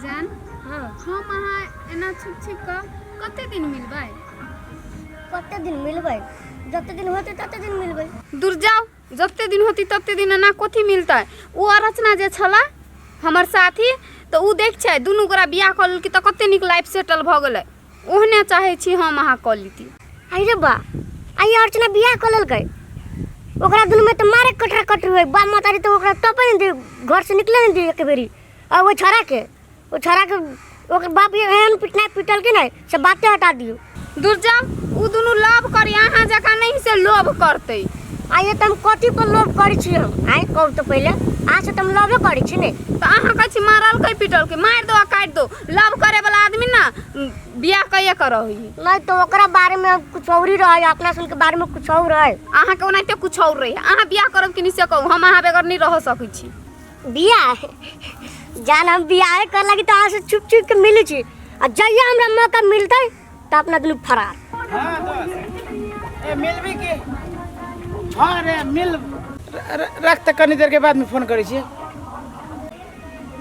जान। हाँ। हम अहाँ एना छुप छुप कऽ कते दिन मिलबै? कते दिन मिलबै? जते दिन होतै तते दिन मिलबै। दूर जाओ, जते दिन होती तते दिन एना कथी मिलतै? ओ रचना जे छला हमर साथी, तऽ ओ देख छै दुनू गोरा बियाह कऽ लेलकै तऽ कते नीक लाइफ सेटल भऽ गेलै। ओहने चाहै छी हम अहाँ कऽ लीती। आई रे बा, आई अर्चना बियाह कऽ लेलकै। ओकरा दुनू में तऽ मारे कटरा कटरी होय। बाप महतारी तऽ ओकरा टपे नहीं दे, घर से निकले नहीं दे एक बेरी। आ ओहि छोड़ा के, ओ छोड़ा के ओकर बाप एहन पिटना पिटल के नहीं से बाते हटा दियो। दूर जाओ, उ दुनू लोभ करी, अहाँ जकाँ नहीं से लोभ करतै। आइए तऽ हम कथी पर लोभ करै छी? हम आइ कहू तऽ पहिले, अहाँ से तऽ हम लोभे करै छी ने। तऽ अहाँ कहै छी मारलकै पिटलकै, मारि दो आ काटि दो। लव करे वाला आदमी ना बियाह कैये करऽ होई। नहीं तो ओकरा बारे में कुछ और ही रहे, अपना सुन के बारे में कुछ और रहे। अहाँ के ओनाहिते कुछ और रहे। अहाँ बियाह करब कि नहीं से कहू, हम अहाँ बगैर नहीं रह सकै छी। बियाह जान, हम बियाह कर लगी तो अहाँ से छुप छुप के मिली छी, आ जहिया हमरा मौका मिलतै तो अपना दुनू फरार। हाँ दोस्त, ए मिलबी की? हाँ रे मिल, रख तऽ कनी देर के बाद में फोन करै छियै।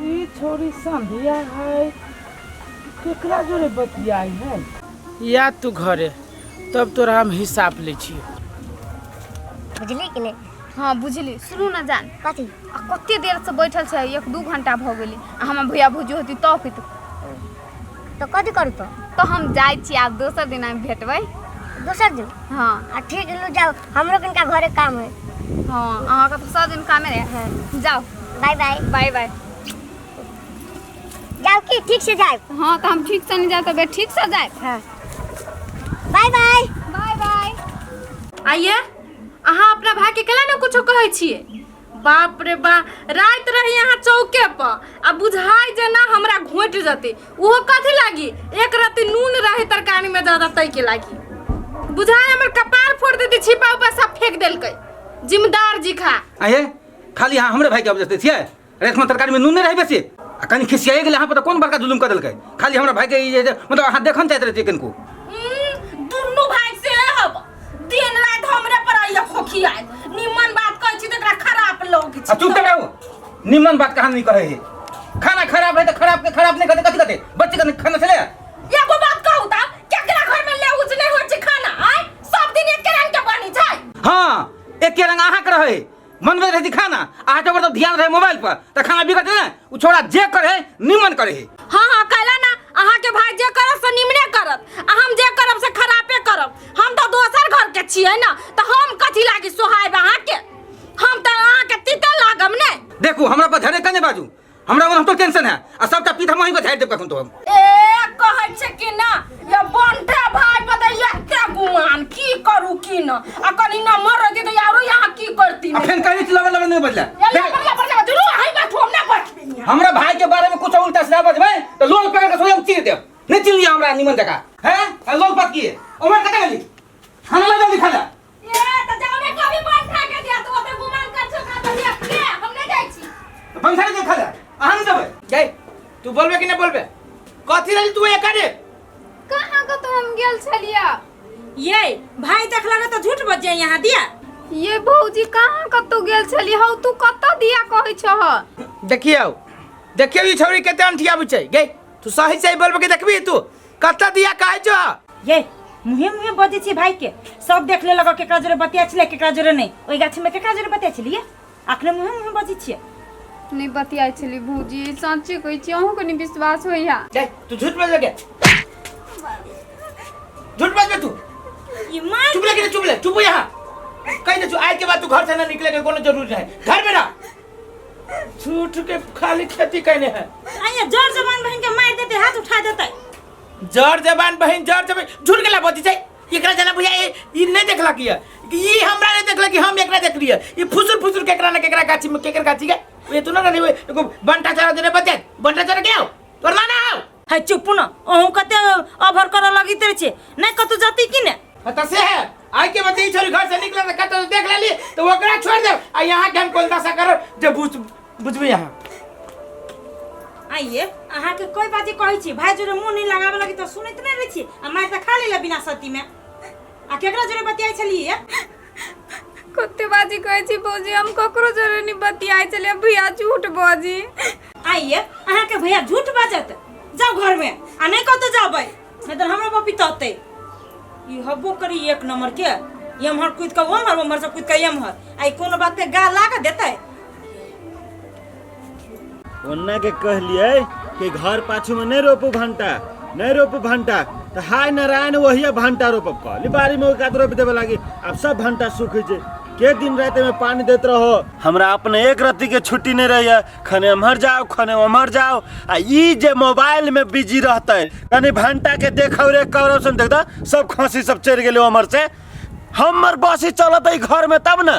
ई छोरी संधिया है, केकरा जोरे बतियाई है? या तू घरे तब तोरा हम हिसाब लै छियै। बुझली कि नहीं? हाँ बुझली। सुनू ना जान। कथी? आ कते देर से बैठल छै, 1-2 घंटा भऽ गेलै। आ हमर भैया भौजी होती तब की? तो कथी करू? तो तो हम जाइ छी, आब दोसर दिन हम भेटबै। दोसर दिन? हाँ। आ ठीक लू, जाओ, हमरो किनका घरे काम है। हाँ, अहाँके तऽ सब दिन कामे रहे। हाँ। जाओ। Bye bye. Bye bye. जाओ की ठीक से जाओ। हाँ तो हम ठीक से नहीं जाए तो ठीक से जाए। हाँ बाय बाय। Bye bye. आइए अहाँ अपना भाई के केला ने कुछो कहै छियै? बाप रे बा, राति रही अहाँ चौके पर आ बुझाइ जेना हमरा घोटि जतै। ओहो कथी लागी? एक रत्ती नून रहे तरकारी में ज्यादा तै के लागी बुझाइ हमर कपार फोड़ देती, छिपा उपा सब फेंक देलकै जिम्मेदार जी खा। आये खाली अहाँ हमरे भाई के आबि छियै? रातिमे तरकारी में नून नहि रहै बेसी आ कनि खिसियाए गेलै अहाँ पर तऽ कोन बड़का जुलुम कऽ देलकै? खाली हमरा भाई के ई जे मतलब अहाँ देखन चाहैत रहै छियै कनिको। दुनू भाई से हब दिन रात हमरे पर आइया खोखियाए। निमन बात कहै छी त एकरा खराब लग आ चुप तऽ रहू, निमन बात कहाँ नहीं कहै है। खाना खराब है तऽ खराब के खराब नहीं कहते, कथी कहते? बच्चे के खाना छलै। एगो बात कहू त केकरा घर में ले उज नहीं होइ छै खाना? आय सब दिन एके रंग के बनी छै। हाँ एके रंग अहाँ के रहै, मनबैत रहै खाना, अहाँ के तऽ ध्यान रहे मोबाइल पर तऽ खाना बिगड़तै ने। ओ छोड़ा जे करे निमन करे। हाँ हाँ कहला ना, अहाँ के भाई जे करत से निमने करत आ हम जे करब से खराबे करब। हम तऽ दोसर घर के छियै ना, तऽ हम कथी लागी सोहायब अहाँ के? हम तऽ अहाँ के तीते लागब ने। देखू हमरा पर झरे कने बाजू, हमरा हम तो टेंशन है आ सबटा पीठ हम अहीं पर झाड़ि देब कखन तो हम। ए कहै छै कि ना ये बंठे भाई पता एते गुमान की करू की न, आ कनी न मर रहती तऽ आरो यहाँ की करती? आ फेन कहै छी लबर लबर नहीं बजला। ये लबर लबर लबर जरूर आई बैठू, हम ना बैठबी। हमरा भाई के बारे में कुछ उल्टा सीधा बजबै तऽ लोल पकड़ के स्वयं चीर देब। नहीं चिल्लिया हमरा निमन जगह हैं लोल पत किए ओमर कतऽ गेली? खाना ला जल्दी खाना। ए त जाओ ने कभी बंठा के दिया तो ओते गुमान कर छो का दिया के हम नहीं जाइ छी। बंठा के खाना अहाँ नहीं देबै। गई तू बोलबे कि नहीं बोलबे? कथी रही तू एकरे? कहाँ को तो हम गेल छलिया। ये भाई देख लगे तो झूठ बज जाए यहाँ दिया। ये भौजी कहाँ कतौ गेल छली? हौ तू कतौ दिया कहै छह? देखियौ देखियौ ई छौरी कते अंठियाबै छै। गई तू सही सही बोलबे कि देखबी तू कतऽ दिया कहै छौ? ये मुहे मुहे बजै छी भाई के, सब देख ले लगा केकरा जोरे बतिया छलै केकरा जोरे नहीं। ओहि गाछी में केकरा जोरे बतिया छलियै? अखने मुहे मुहे बजै छियै। नहीं बतियाइ छली भौजी, सच्चे कहै छी, अहूँ के नहीं विश्वास होइया। गई तू झूठ बजबे के? झूठ बजबे तू? ई मार चुप ले, चुप ले, चुप यहाँ कहि दे। आइ के बाद तू घर से ना निकले के कोनो जरूरी नहीं, घर में रह। झूठ के खाली खेती कहने है। आइया जर जबान बहन के मार देते, हाथ उठा देते। जर जबान बहन, जर जबान झूठ के ला बजी छै। एकरा जना बुझा ई नहीं देखला कि ई हमरा नहीं देखला कि हम एकरा देख लिया। ई फुसुर फुसुर केकरा ना केकरा गाछी में केकर गाछी के ये तू ना रही एगो बंटा चारा देने बते बंटा चारा के आओ तोर माना आओ। है चुप न, अहूँ कते अभर करऽ लगित रहै छै, नहीं कतौ जती कि ने? त से है आई के बते छोरी घर से निकला त कतौ देख लेली तो ओकरा छोड़ दे आ यहाँ के हम कोन दशा करो जे बुझ बुझबी यहाँ। आइए अहाँ के कोई बात कहै छी भाई जोरे मुंह नहीं लगाबे लगी तो सुनैत नहीं रहै छी आ मार त खा लेला बिना सती में। आ केकरा जोरे बतियाइ छलियै? कते बाजी कहै छी भौजी, हम ककरो जोरे नहीं बतियाइ छलियै, भैया झूठ बाजी। आइए अहाँके भैया झूठ बाजत जाउ घरमे आ नहि कतौ जाबै नहि तऽ हमरो बपी तहतै ई हब्बो करी एक नंबर के एम्हर कूद कऽ ओम्हर ओम्हर से कूद कऽ एम्हर आ ई कोनो बात के गा लाग देतै ओन्ना के कहलियै कि घर पाछू में नहीं रोपू भंटा नहीं रोपू भंटा तो हाय नारायण वही भंटा रोपब कहली बारी में ओहि रोप देवे लागी अब सब भंटा सूख छै के दिन रात में पानी देत रहो हमरा अपने एक रत्ती के छुट्टी नहीं रही है खने एम्हर जाओ खने ओम्हर जाओ आ ई जे मोबाइल में बिजी रहते कनी भंटा के देखौ रे करौ सुन देखता सब खांसी सब चढ़ गेलै ओम्हर से हमर बस ही चलत है घर में तब ने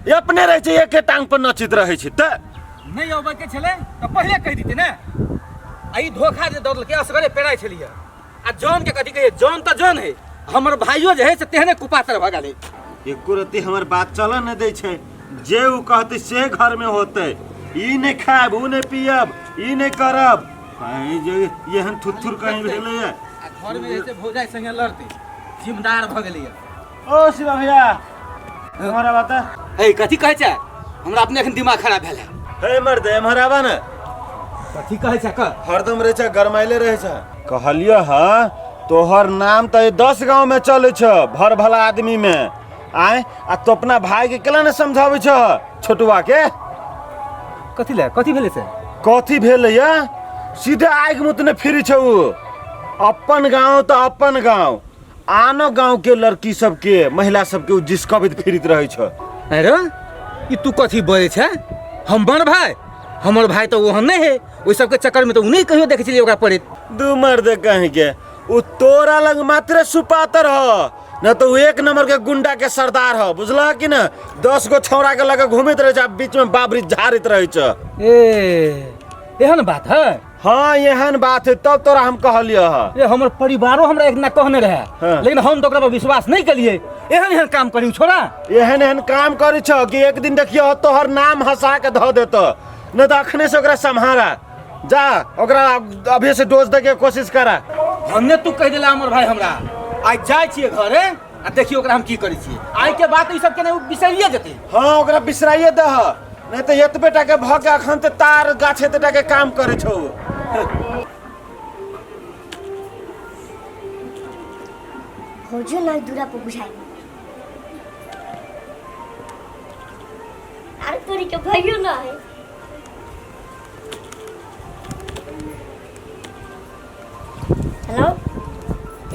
ई अपने रहै छै एके टांग पर नचित रहै छै तऽ नहि अबै के छलै तऽ पहिले कहि दिते ने आ ई धोखा जे दऽ देलकै असगरे पेराइ छलियै आ जौन के कथी कहिए जौन तऽ जौन है हमर भाइयो जे है से तेहने कुपात्र भऽ गेल है एको रत्ती हमर बात चलऽ नहि दै छै जे उ कहतै से घरमे होतै ई नहि खायब उ नहि पियब ई नहि करब कहीं जे एहन थुथुर कहीं भेलैए आ घरमे जे है से भौजाइ संगे लड़तै जिम्मेदार भऽ गेलैए ओ शिवा भैया हमारा बात है कथी कहै छै हमरा अपने एखन दिमाग खराब भेल है हे मर्द एम्हर आबा ने कथी कहै छै कह हरदम रहै छै गरमाइले रहै छै कहलियो हँ तोहर नाम तऽ 10 गाँव में चलै छ भर भला आदमी में आय आ तो अपना भाई के केला ने समझाबै छ छोटुआ के कथी ले कथी भेलै से कथी भेलै या सीधे आगि मुतने फिरी छ उ अपन गाँव तऽ अपन गाँव आनो गाँव के लड़की सबके महिला सबके उ जिसकबैत फिरैत रहै छ अरे ई तू कथी बजै छै हमर भाई हमर भाई तऽ ओहन नहि है ओहि सबके चक्कर में तऽ ओ नहि कहियो देखै छलियै ओकरा पड़ैत दू मर्द कहीं के उ तोरा लग मात्र सुपातर ह न तो उ एक नंबर के गुंडा के सरदार ह बुझलह कि न 10 गो छौड़ा के लगे घूमैत रहे छै आ बीच में बाबरी झाड़ैत रहे छै ए एहन बात है हाँ एहन बात है तब तोरा हम कहलियह ह ए हमर परिवारो हमरा एक दिना कहने रहे हाँ। लेकिन हम तऽ ओकरा पर विश्वास नहि केलियै एहन एहन काम करी छोड़ा एहन एहन काम करै छ कि एक दिन देखियो तोहर नाम हंसा के धऽ देतऽ नहीं तो अखने से ओकरा सम्हारा जा ओकरा अभी से डोज दे के कोशिश करा हमने तू कहि देला हमर भाई हमरा आइ जाइ छियै घरे आ देखियो ओकरा हम की करै छियै आइ के बात ई सब केना बिसरिए जेतै हाँ ओकरा बिसराइए दह नहीं तो एतबे टा के भऽ के अखन ते तार गाछ एते टा के काम करै छौ भौजी नहीं दूरा पर बुझाई अरे तोरी के भइयो ना है हेलो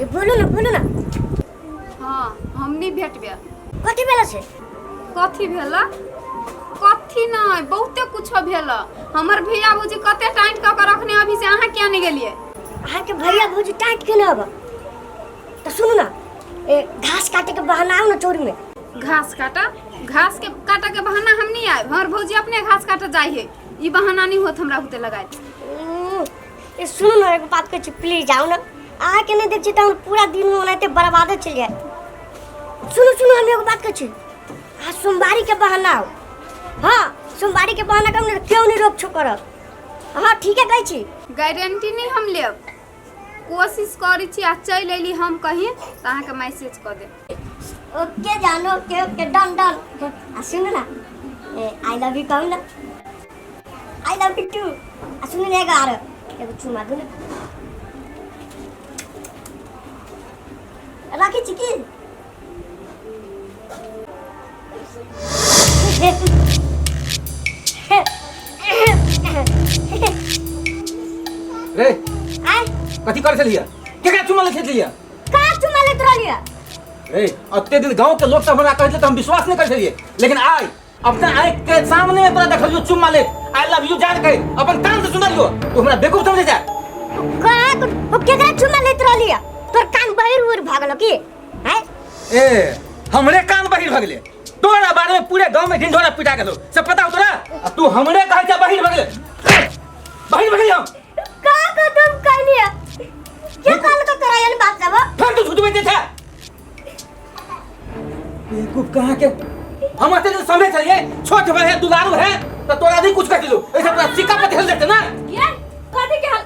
ए बोलो ना बोलो ना हाँ हम नहीं भेटबे कथी भेल से कथी भेल कथी नहीं बहुते कुछ भेल हमर भैया भौजी कते टाइट कऽ के रखने अभी से अहाँ किया नहीं गेलियै अहाँके भैया भौजी टाइट केने अब तऽ सुनू ना ए घास काटे के बहाना आउ ना चोरी में घास काटा घास के काटा के बहाना हम नहीं आए हमर भौजी अपने घास काटा जाय है ई बहाना नहीं होत हमरा होते लगाए ए सुनू ना एगो बात कहै छी प्लीज आउ ना अहाँके नहि देख छी तऽ हमर पूरा दिन ओनाहिते बर्बादे चलि जाय सुनू सुनू हम एगो बात कहै छी अहाँ सोमवारी के बहाना आउ हाँ सोमवारी के बहाना करब ने केओ नहि रोक छोक करत हाँ ठीके कहै छी गारंटी नहीं हम लेब कोशिश करै छी आ चलि अयली हम कहीं तऽ अहाँके मैसेज कऽ देब ओके जानो ओके ओके डन डन आ सुनू ना I love you कहू ना I love you two आ सुनू ना एगो आरो एगो चुमा दू ना राखी छी की रे आय कथी करै छलियै केकरा चुमा लै छलियै का चुमा लेत रहलियै रे अते दिन गांव के लोग सब हमरा कहै छलै तऽ हम विश्वास नहि करै छलियै लेकिन आइ अपना आँखि के सामने में तोरा देखलियो चुम्मा लेत I love you जान के अपन कान से सुनलियो तू हमरा बेवकूफ समझै छै का ओ केकरा चुमा लेत रहलियै तोर कान बहिर उहिर भऽ गेलो की आय ए हमरे कान बहिर भऽ गेलै तोरा बारे में पूरे गांव में ढिंढोरा पिटा गेलो से पता हो तोरा आ तू हमरे कहै छै बहिर भऽ गेलै बहिर भऽ गेलै हम का को तुम कहलियै के कहल को तोरा एहन बात सब फिर तू झूठ बजै छै बेवकूफ कहाँ के हम अते दिन समझे छलियै छोट भाई है दुलारू है तो तोरा नहीं कुछ कह दिलो ऐसे तोरा सिक्का पर ढेल देते ना ये कथी के हाल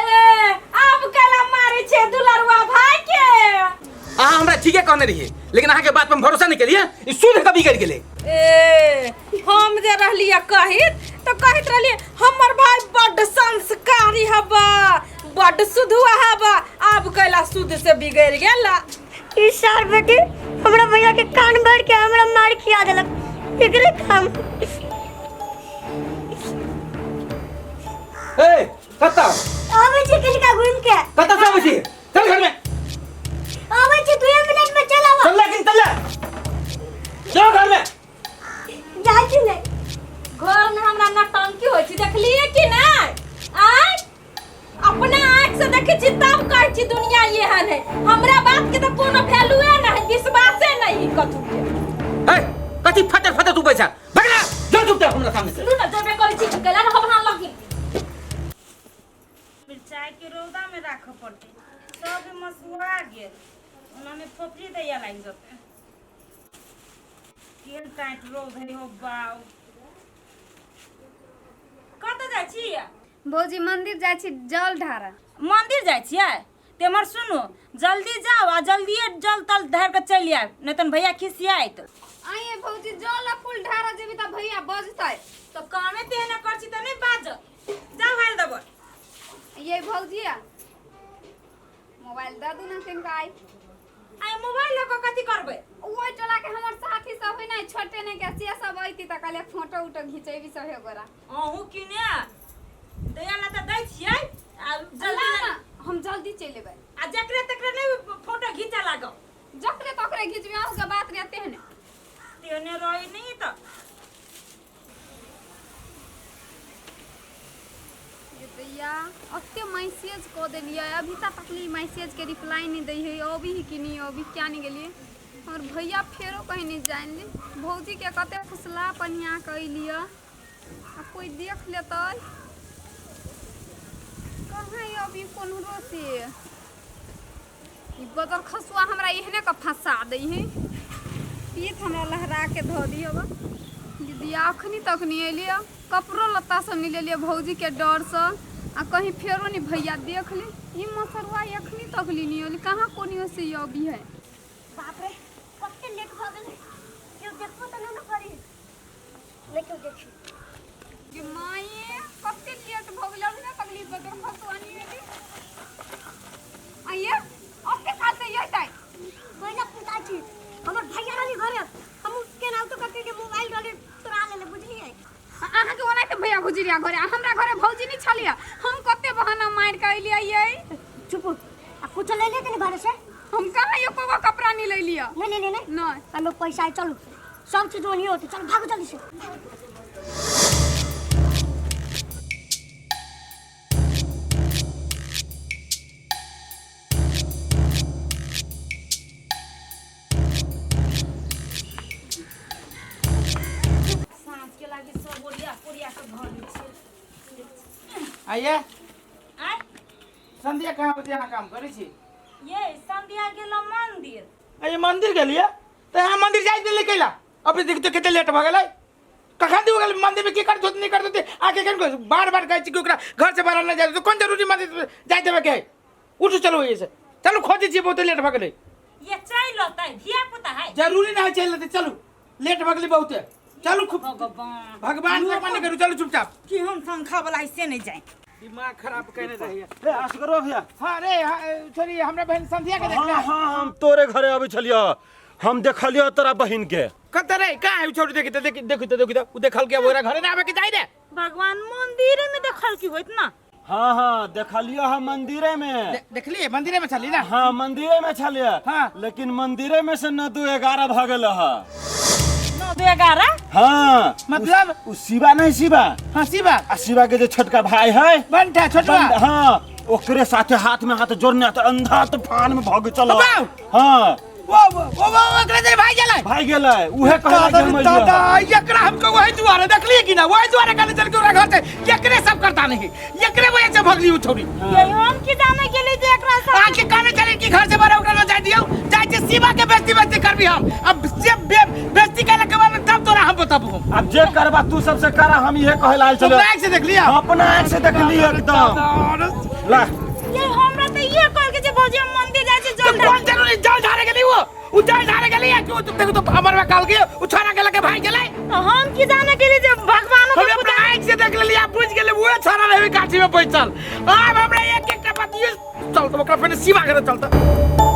ए आब केला मारे छे दुलरुआ भाई के अहाँ हमरा ठीके कहने रहियै लेकिन अहाँके बात पर हम भरोसा नहीं केलियै ई शुद्ध कभी करि गेलै ए हम जे रहलियै कहित तऽ कहैत रहलियै हमर भाई बड्ड संस्कारी हबा, बड्ड सुधुआ हबा, आब कैला सुध से बिगड़ गेला। ई सार बेटी हमरा भैया के कान भर के हमरा मार खिया देलक, एकरे काम। ए कत्ता आबै छी कनिका घूम के। कत्ता से आबै छी? चल घर में। आबै छी 2 मिनट में चल आवा। चल लेकिन चल चल घर में। जाइ छी नहीं। घर में हमरा नटंकी होइ छी, देखलिए कि नहीं? आय अपना आँख से देखे छी तब कहै छी दुनिया एहन है। हमरा बात के तो कोनो वैल्यूए नहीं, विश्वासे नहीं कथू के। ए कथी फटर फटर तू पैसा भगला जो चुपचाप हमरा सामने से। सुनू ना जेबे करै छी गेला रहब अहाँ लगी। मिरचाई के रौदा में राखऽ पड़तै, सब मसुआ गेल, ओना में फोफड़ी दैया लागि जेतै। केहन टाइट रौद है हो बाउ। कतऽ जाइ छी? भौजी मंदिर जाइ छी जल ढारा। मंदिर जाइ छियै? ते हमर सुनू, जल्दी जाओ आ जल्दिए जल तल ढारि कऽ चलि आयब, नहि तहन भैया खिसियाइत। आइए भौजी जल आ फूल ढारा जेबी तऽ भैया बजतै। तऽ कामे तेहन कर छी तऽ नहि बाजत। जाओ हाल देबो। ये भौजी मोबाइल दऽ दू ना तनिका आइ। आइ मोबाइल लऽ कऽ कथी करबै? ओहि टोला के हमर साथी सब है ना छोटे ने के से सब अइती तऽ कहलियै फोटो उटो घिचेबी सब हे गोरा। अहूँ कि ने दैया ला तऽ दै छियै आ जल्दी ना, हम जल्दी चलि एबै। आ जकरे तकरे नहि फोटो घिचऽ लागब। जकरे तकरे घिचबी अहूँके बात रहते तेहने। तेहने रहै नहि तऽ। भैया अते मैसेज कऽ देलियै अभी तक तकली मैसेज के रिप्लाई नहीं दै है, अभी ही कि नहीं अभी क्या नहीं गेलियै। हमर भैया फेरो कहीं नहीं जानि ली। भौजी के कते फुसला पनिया के अयलियै आ कोई देख लेतै कहाँ ये अभी कोनहरो से। ई बदर खसुआ हमरा एहने के फंसा दै है, पीठ हमरा लहरा के धऽ दियौ। दीदी अखनी तक नहीं अयलियै, कपड़ो लत्ता सब नहीं लेलियै भौजी के डरसँ आ कहीं फेरो नहीं भैया देख ली। ई मसरुआ अखनी तक ली नहीं अयली, कहाँ कोनियो से अभी है। बाप रे कते लेट भऽ गेलै, केओ देखबो तऽ नहि ने करी। नहि केओ देखी। गे माये कते लेट भऽ गेलै, अभी तक ली बदर खसुआ नहीं अयली। आइए अते काल से अयतै। पहिला पूछा छी हमर भैया रहली घरे, हम केनाहितो कऽ के मोबाइल रहली चोरा लेले, बुझलियै? अहाँके ओनाहिते भैया भुजरिया घरे आ हमरा घरे भौजी नहीं छलियै, हम कते बहाना मारि के अयलियै यै। चुप, आ कुछ ले लेते ने घरे से? हम कहाँ एको गो कपड़ा नहीं ले लिअ। नहीं ले लेने? नहीं। हम पैसा है, चलू सब चीज ओनिये होते, चल भागो जल्दी से। साँझ के लागी सब ओरिया पोरिया के धऽ दै छियै। आइए आँय संध्या कहाँ बजे अहाँ काम करै छी? ये संध्या गेलो मंदिर। अरे मंदिर गेलियै तऽ अहाँ मंदिर जाइ देलियै कैला? अभी देखियौ कते लेट भऽ गेलै, कखन दिन गेल मंदिर में की करत नहीं करत आके केन बार बार कहै छी कि ओकरा घर से बाहर नहीं जाय, तो कोन जरूरी मंदिर जाय देबे के है? उठू चलू एहि से, चलू खोजै छियै, बहुते लेट भऽ गेलै। ये चलि अतै धिया पुता है। जरूरी नहीं चलि अतै, चलू लेट भऽ गेलै बहुते, चलू खूब। भगवान भगवान भगवान नहीं करू, चलू चुपचाप। कि हम पंखा वाला ऐसे नहीं जाए। दिमाग खराब कहने रहिए। ए असगरो भैया। हाँ रे, हाँ, छोरी हमरा बहन संध्या के देखला। हाँ हाँ हम तोरे घरे अबै छलियो, हम देखलियो तोरा बहिन के। कत रे कहाँ है छोरी? देखी त देखी देखी त देखी त उ देखल के ओकरा घरे ना आबे के जाई रे। भगवान मंदिर में देखल की होइत ना? हाँ हाँ देखलियो हम मंदिरे में। देखलिए मंदिरे में छली ना? हाँ मंदिरे में छलिए। हाँ। लेकिन मंदिरे में से 9 2 11 भ गेल ह। 9 2 11? हाँ। मतलब? उ शिवा नहीं शिवा? हाँ शिवा। आ शिवा के जो छोटका भाई है बंटा छोटवा। हाँ ओकरे साथे हाथ में हाथ जोड़ने तो अंधा तूफान में भग चल। बाप! हाँ। वो वो वो वो ओकरे जे भाई गेलै। भाई गेलै, उहे कहला कि हम दादा, अइलियै। एकरा हमको वही दुआरे देखलिए कि ना, वही दुआरे कहले चल के ओकरा घर से एकरे सब करता नहीं, एकरे वजह से भगली उ छोरी। ये हम की जाने गेलै जे एकरा सब आके कहले चले कि घर से बाहर ओकरा न जाय दियौ, जाय छै शिवा के बेइज्जती बेइज्जती करबी हम। अब से बेइज्जती कैला के बाद तब तोरा हम बताबू हम। अब जे करबा तू सबसे करा, हम इहे कहला आयल छलियै। अपना आँख से देखलियै? अपना आँख से देखलियै एकदम। ला। ये हमरा त इहे कहल के जे भौजी हम मंदिर जाइ छी तो जल कौन जरूरी जल ढारे गेली वो उ जल ढारे गेली है क्यों तुम देखो तो हमर में कहल के उ छोरा के लगे भाई गेलै तो हम की जाने के लिए जे भगवानो हम के अपना आँख से देख लेली आ बुझ गेली उहे छोरा रहे गाछी में बैठल। आब हमरा एक एकटा बात ये चल तो ओकरा फेर शिवा करे चलता।